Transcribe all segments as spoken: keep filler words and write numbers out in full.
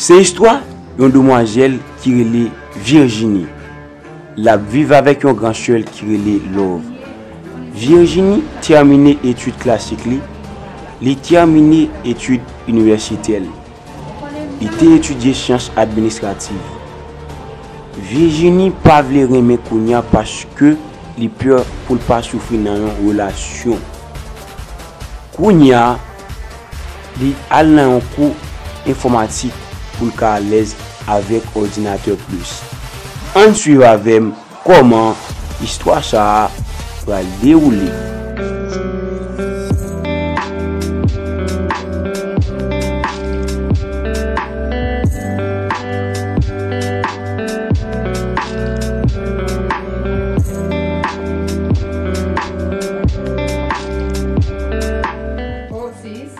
Se istwa yon demwazèl ki rele Virginie. L ap viv avèk yon gran sè l ki rele Love. Virginie tèmine etid klasik li, li tèmine etid inivèsitè l. Li te etidye syans administrativ. Virginie pa vle renmen Konya paske li pè pou l pa soufri nan yon relasyon. Kounye a, li al nan yon kou enfòmatik pou l ka alèz avèk òdinatè plis. Ann swiv avè m kòman istwa sa a pral dewoule. Oh, sis.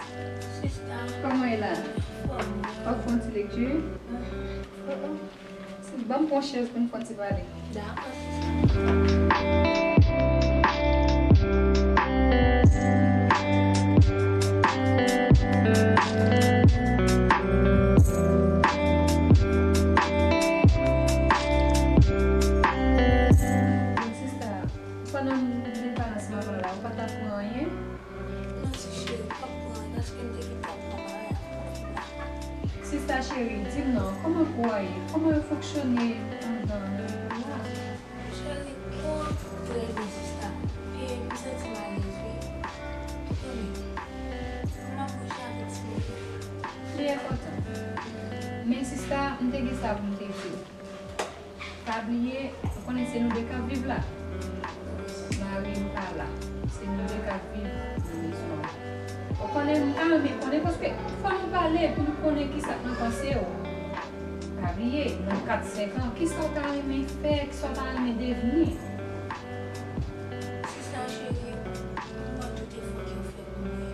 Sista. Kòman w ye la? Anfòm. W ap fè yon ti lekti? Ban m pran chèz pou n fè yon ti pale. Dakò, sista. Sista, pandan m vin pale ansanm avè w la, ou pa t ap pran anyen? Non, ti cheri, m p ap pran anyen paske m te gentan pran bagay a pou m vin la. Sista cheri, di m non, kòman kò w ye? Kòman yo fonksyone anndan nan la? Cheri, kò m trè byen, sista. E m santi m alèz, wi. Ou konnen, m ap kouche avèk timoun yo. Li enpòtan. Men sista, m te gen sa pou m te di w. Pa bliye, ou konnen se nou de k ap viv la. Mari m pa la. Se nou de k ap viv nan mezon an. Ou konnen, m ta renmen konnen, paske fò nou pale pou nou konnen kisa k nan panse w. Pa bliye, nan kat senk an, kisa w ta renmen fè, kisa w ta renmen devni? Sista cheri, m wè tout efò ke w fè pou mwen.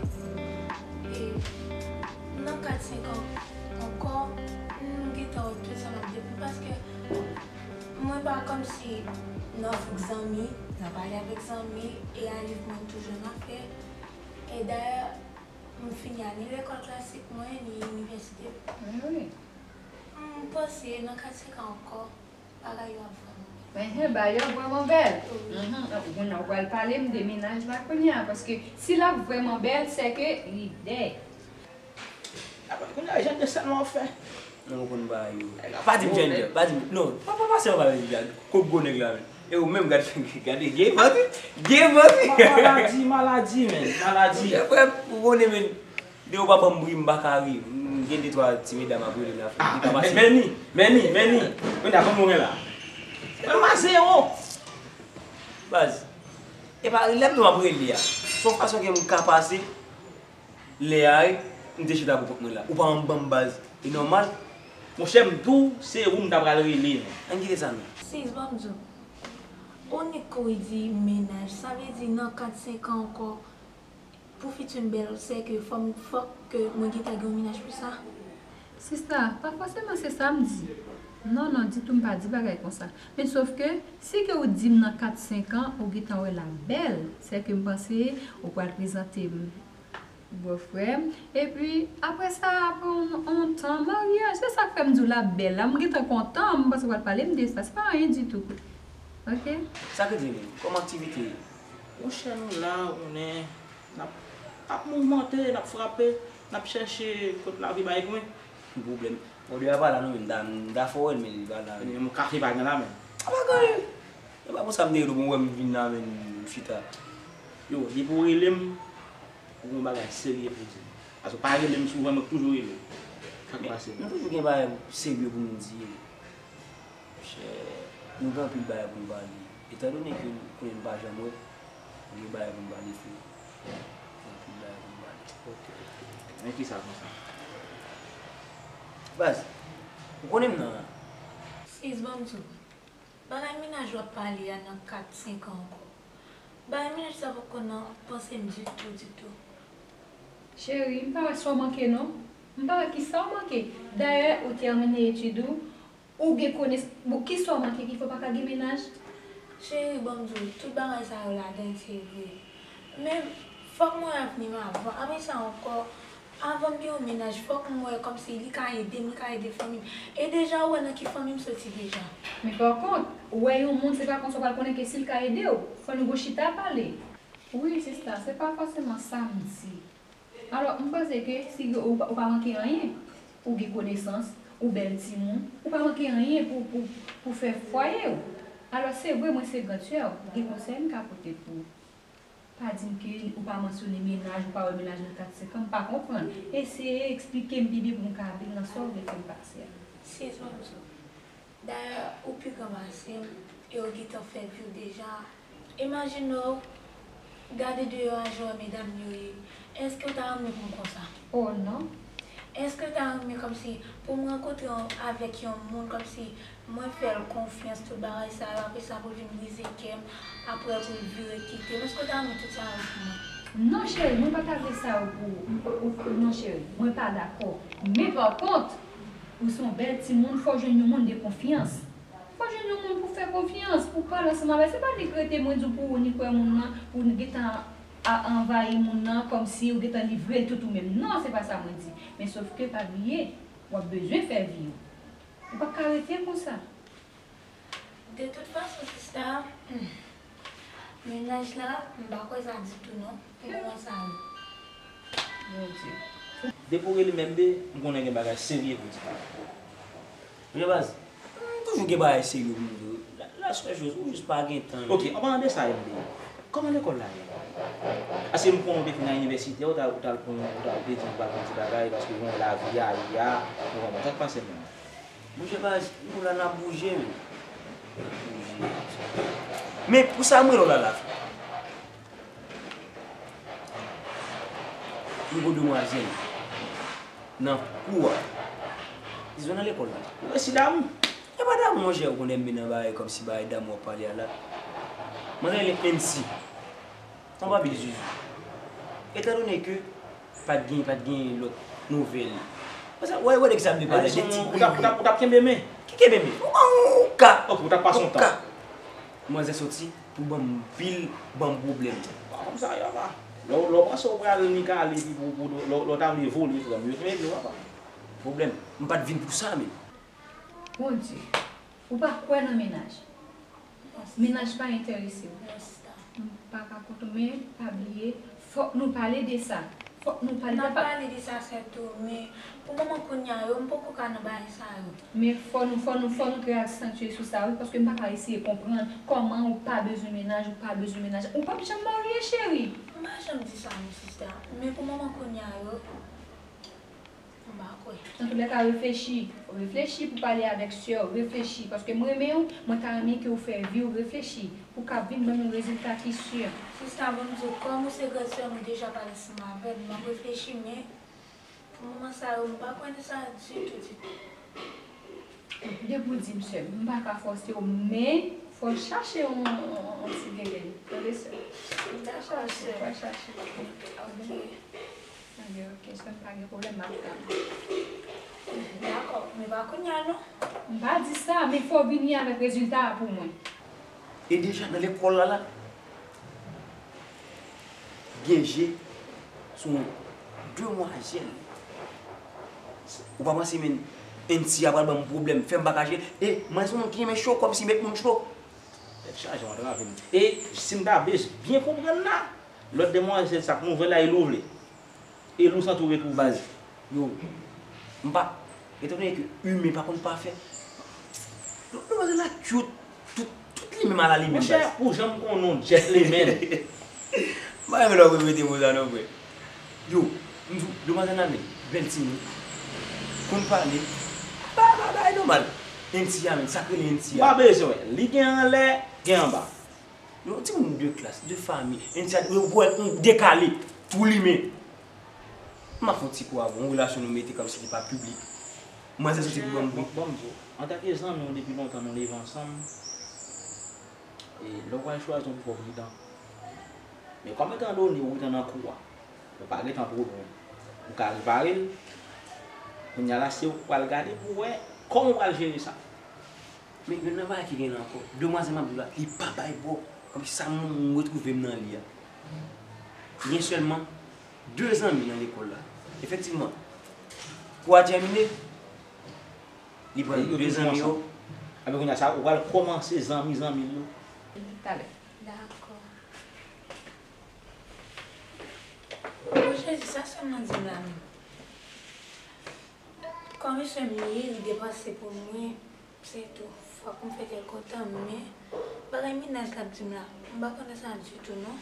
E nan kat senk an ankò, nou gentan wè tout sa n ap devni, paske mwen pa kòmsi nan fouk zanmi, nan pale avèk zanmi, e a liv mwen toujou nan fè. E dayè, m fini a ni lekòl klasik mwen, ni inivèsite. Wi, wi. M panse nan kat senk an ankò, bagay yo ap vrèman bèl. Enhen, bagay yo ap vrèman bèl. Wi. Mhm. Ou konn ou pral pale m de mennaj la kounye a, paske si l ap vrèman bèl, sèke li dèy. Apa, kounye a, jan de sèlman w fè. Non, ou konn bagay yo. Pa di m jan de, pa di m, non, pa, pa pase anba men, gad, kot gwo nèg la, men. E ou menm, gad, gade, gen vant, gen vant. Ma-, maladi, maladi, men, maladi. Frè, ou konnen, men, depi w pa ban m bri, m pa ka ri. M gen de twa ti medam ap rele m la, frè, ki ka pase. Men ni, men ni, men ni. Kounye a, konbyen w gen la? Mwen, m a zewo. Baz, e pa rele m non, m ap rele a. Se yon fason ke m ka pase. Lè a, m te chita pou kont mwen la. Ou pa janm ban m baz. E nòmal. Monchè, m di w, se ou m ta pral rele, non. Ann kite sa, non. Sis, ban m di w. Ou nik kou di mennaj. Sa vle di nan kat senk an ankò, pou fiti m bèl, sèke fò m, fòk ke mwen gentan gen yon mennaj pou sa? Sista, pa fòseman se sa m di. Non, non, ditou m pa di bagay konsa. Men sòf ke, si ke ou di m nan kat senk an, ou gentan wè l ap bèl, sèke m panse ou pral prezante m bòfrè m. Epi, apre sa, apre yon, yon tan, maryaj. Se sa k fè m di w l ap bèl la. M gentan kontan, m panse w pral pale m de sa. Se pa anyen ditou. Oke? Sa k di menm? Kòman aktivite yo? Monchè, nou la, ou konnen, n ap, n ap mouvmante, n ap frape, n ap chèche kot lavi bay gwen. Ki pwoblèm? Bon, depi a pa la, non, men m ta, m ta fè w wè l, men li pa la, men. Men yon kafe pa gen la, men. A pa gen anyen. E pa pou sa m te rele w, bon, wè m vin la, men m chita. Yo, depi w rele m, ou gen yon bagay serye pou w di m. Paske w pa rele m souvan, men w toujou rele m. Sa k pase? M toujou gen bagay serye pou m di. Monchè, nou gen anpil bagay pou n pale. Etandone ke kounye a nou pa janm wè, nou gen bagay pou n pale, frè. Gen anpil bagay pou n pale. Ok, ok, ok. Men kisa konsa? Baz, ou konnen m nan. Sis, ban m di w. Bagay mennaj w ap pale a nan kat, senk an ankò. Bagay mennaj sa poko nan panse m ditou, ditou. Cheri, m pa wè sa w manke non. M pa wè kisa w manke. Dayè, ou tèmine etid ou, ou gen kones-, bon, kisa w manke ki fè w pa ka gen mennaj? Cheri, ban m di w, tout bagay sa yo ladan se vre. Men, fòk m wè avni m avan. Apre sa ankò, Avan m gen yon mennaj, fòk m wè kòmsi li ka ede m, li ka ede fanmi m. E deja, ou wè nan ki fanmi m soti deja. Men pa kont, ou wè yon moun, se pa konsa w pral konnen ke si l ka ede w. Fò nou gon chita pale. Wi, sista, se pa fòseman sa m di. Alò, m panse ke si ou pa, ou pa manke anyen, ou gen konesans, ou bèl timoun, ou pa manke anyen pou, pou, pou fè fwaye w. Alò, se vre, mwen se gran sè w, gen konsèy m ka pote pou ou. Pa di m ke ou pa mansyone mennaj, ou pa wè mennaj nan kat senk an, m pa konprann. Eseye eksplike m pi byen pou m ka vin nan sa w vle fè m pase a. Siz manzè. Dayè, ou pi gran pase m, e ou gentan fè vi w deja. Imajine w, gade deyò a jan medam yo ye. Èske w ta renmen pou m konsa? Oh non. Èske w ta renmen kòmsi pou m rankontre w avèk yon moun kòmsi mwen fè l konfyans tout bagay sa yo, apre sa pou l vin brize kè m, apre pou l vire kite m? Èske w ta renmen tout sa yo pou mwen? Non, cheri, mwen pa ta vle sa yo pou ou. Non, cheri, mwen pa dakò. Men pa kont, ou se yon bèl timoun, fò w jwenn yon moun de konfyans. Fò w jwenn yon moun pou fè konfyans, pou pale ansanm avè l. Se pa nik rete mwen di w pou ou nik wè moun nan, pou w gentan a anvayi moun nan kòmsi ou gentan livre l tout ou menm. Non, se pa sa mwen di. Men sòf ke pa bliye, w ap bezwen fè vi w. Ou p ap ka rete konsa. De tout fason, sista, hmm, mennaj la, m pa kwè sa ditou non. Pou moman sa yo. Bondye. Depi w rele m M B, m konnen gen bagay serye pou w di. Monchè baz, m toujou gen bagay serye pou m di w. La, la sèl choz, ou jis pa gen tan. Ok, an palan de sa, M B, kòman lekòl la ye? Paske m konnen w te fin nan inivèsite, ou t al, ou t al pran, ou t al, ou te di w pral pran ti bagay, paske bon, lavi a ye a, ou konprann sa k pase menm? Monchè baz, nou la n ap bouje, wi. N ap bouje. Men pou sa m rele w la, la. M gon demwazèl nan kou a. Li sot nan lekòl la. Ou resi damou? E pa damou, monchè, ou konnen m vin nan bagay kòmsi bagay damou w ap pale a la. Manzè rele N C. Yon papye zuzu. Etandone ke pa t gen, pa t gen lòt nouvèl. Paske, wè, wè nèg sa vle pale de ti bebe. Ou t ap, ou t ap, ou t ap kenbe men? Ki kenbe men? Ou, ou, ou ka. Ok, ou t ap pase yon tan. Ou ka. Manzè soti pou ban m pil, ban m pwoblèm. Pa kòmsa, y a pa. Lè w, lè w panse w pral nik ale epi pou, pou, lè w, lè w ta vle vole, frè m, yo te mete w apa. Pwoblèm. M pa t vin pou sa, men. Bondye, ou pa kwè nan mennaj? Mennaj pa enterese w. M pa ka kont ou, men pa bliye, fòk nou pale de sa. Fòk nou pale de sa. N ap pale de sa, sètou, men pou moman kounye a yo, m poko ka nan bagay sa yo. Men fò nou, fò nou, fò nou trè aksantye sou sa, wi, paske m pa ka eseye konprann kòman ou pa bezwen mennaj, ou pa bezwen mennaj. Ou p ap janm marye, cheri. M pa janm di sa, non, sista. Men pou moman kounye a yo, m pa kwè. Antoulèka, reflechi. Reflechi pou pale avèk sè w. Reflechi. Paske m renmen w, mwen ta renmen ke w fè vi w, reflechi. Pou w ka vin ban m yon rezilta ki si. Sista, ban m di w, kòm ou se gran sè m, ou deja pale ansanm avè m, m ap reflechi, men pou moman sa yo, m pa kwè nan sa ditou, ditou. Depi w di m, sè m, m pa ka fòse w, men fò w chache yon, yon, yon ti gèlè, tande, sè m? Dakò, sè. Fò w chache. Ok. Anben, ok, sè m, pa gen pwoblèm, m ap tann. Dakò, men pa kounye a, non. M pa di sa, men fò w vini avèk rezilta a pou mwen. E deja nan lekòl la, la, gen je sou yon demwazèl. Ou pa panse, men, N C a pral ban m pwoblèm, fè m pa ka jere. E mwen se yon moun ki renmen cho, kòmsi met moun cho. Tèt chaje, w antrave m. E si m ta byen konprann la, lòt demwazèl sa k nouvèl la, e li w vle. E li w santi w retwouve. Baz, yo, m pa, etandone ke imen pa konn pafè, demwazèl la cute, tout, tout li menm ala li menm, baz. Monchè, ou janm konnen w gentleman. M pa renmen lè w repete mo sa non, frè. Yo, m di w, demwazèl la menm, bèl timoun, konn pale, ba, ba, bagay nòmal. N C a menm, sa k rele N C a. M pa bezwen, li gen anlè, gen anba. Yon timoun de klas, de fanmi, N C a, yo wè yon dekale, tou limen. M ap fè yon ti kou avè w, yon relasyon nou mete kòmsi li pa piblik. Manzè soti pou ban m bri. Bon, bon, bon, m di w, antanke zanmi w depi lontan nou leve ansanm, e lè w pral chwazi w, fò w pridan. Men kòm etandone ou gentan nan kou a, ou pa gentan pwoblèm, ou ka repare l. Kounye a la, se ou k pral gade pou w wè kòman w pral jere sa. Men youn nan bagay ki gen la ankò, demwazèl m ap di w la, li pa bay bò. Kòmsi sa m, m retwouve m nan li a. Gen sèlman de zanmi nan lekòl la. Efektivman, kou a tèmine, li pran de zanmi yo. Ebyen kounye a sa, ou pral kòmanse zanmi zanmi l yo. Talè. Dakò. O Jezi, sa sè m nan di m la menm. Kòm se m li ye, li depanse pou mwen, se tou. Fòk m fè kè l kontan, men bagay mennaj la ap di m la, m pa kontan sa ditou non.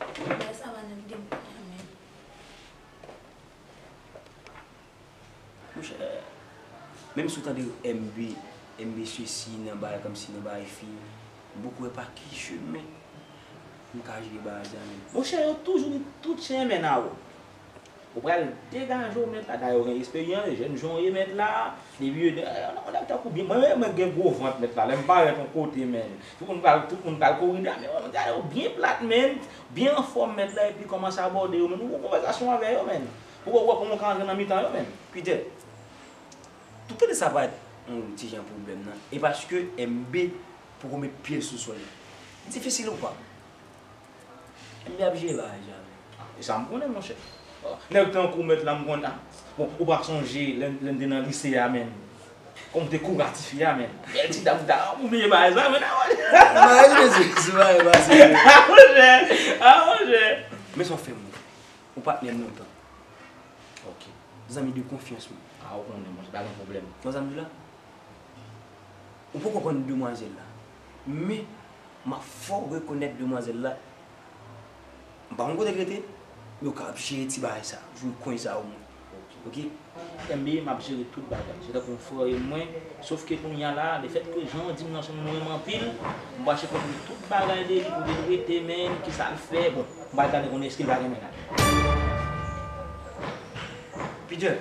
Bagay sa pa nan lide m kounye a menm. Monchè, menm si w tande M B, M B sesi nan bagay kòmsi nan bagay fi, m poko wè pa ki chemen m ka jere bagay sa menm. Monchè, yo toujou di tout chen mennen w. Ou pral degaje w mèt la, dayè ou gen esperyans, jèn jan w ye mèt la, depi yo, eh, yon nèg tankou byen, mwen menm mwen gen gwo vant mèt la, lè m parèt yon kote menm, tout moun pral, tout moun pral kouri dèyè m, men mwen gade yo byen plat menm, byen anfòm mèt la, epi kòmanse abòde yo menm, nou gon konvèsasyon avè yo menm. Ou wè kòman w ka antre nan mitan yo menm. Peter, tout tande sa parèt yon ti jan pwoblèm nan, e paske M B poko met pye l sou sòl la. Difisil ou pa? M B ap jere bagay sa menm. E sa m konnen, monchè. Nèg tankou mèt la, m konnen. Bon, ou pa sonje lè, lè n te nan lise a menm. Kòman w te kouri a tifi a menm. Bèl ti dam ta, ou bliye bagay sa menm. Bagay Jezi, se bagay pase. Ah, monchè. Ah, monchè. Men sa w fè m. Ou patnè m lontan. Ok. Zanmi de konfyans mwen. Ah, ou konnen, monchè, pa gen pwoblèm. Ou konn sa m di la? Ou poko konn demwazèl la. Men, m ap fè w rekonèt demwazèl la. M pa konn kote l rete, men ou kapab jere ti bagay sa. Jwe kwen sa omwen. Ok? M B, m ap jere tout bagay. Se tankou yon frè e mwen, sof ke kounye a la, lefètke jan w di m nan, se yon moun mwen renmen anpil, m pral chèche konn tout bagay de li, kote l rete menm, kisa l fè, bon, m pral gade konnen èske l pa gen mennaj. Peter,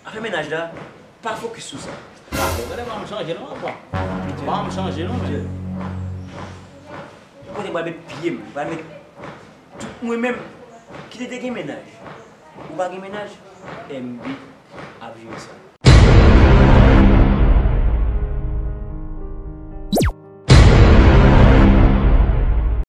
afè mennaj la, pa fokis sou sa. Ah, bon, gade, pa m chanje non, papa. Peter. Pa m chanje non, men. Ou konnen m pral met pye m, m pral met tout mwen menm. Kite te gen mennaj. Ou pa gen mennaj, M B ap jere sa.